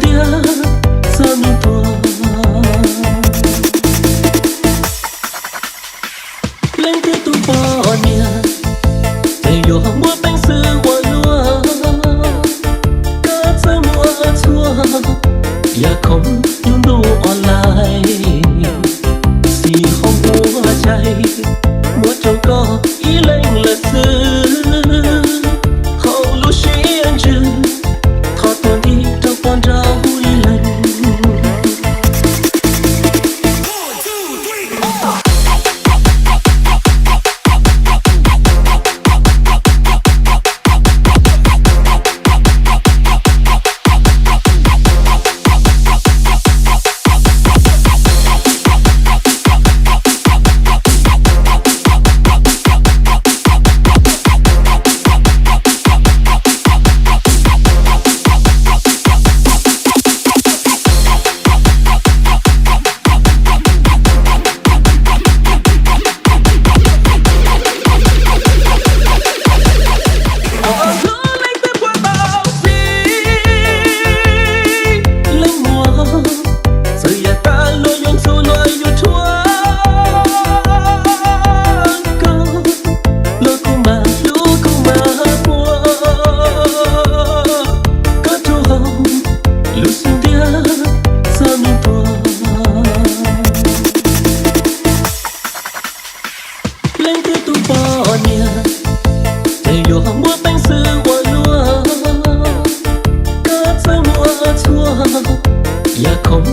tiag txog hnub tuag. Leej twg tus poj niam ces yuav muaj peev xwm ua luaj. Koj txawj muab txhua yam khoom yus ntuj online, xim hauv ua tsaig muab rau koj ib leeg lawm xwb. Hauv lub siab ntsws thov tuag nti rau poj nrauj ib leeg. Leej muam, txawm yam tas luag yuav ntxhua luag yuav rhuav koj, luag kuj mam hlub kuj mam muab koj rau hauv lub xub ntiag txog hnub tuag. Leej twg tus poj niam ces yuav muaj peev xwm ua luaj. Koj txawj muab txhua yam khoom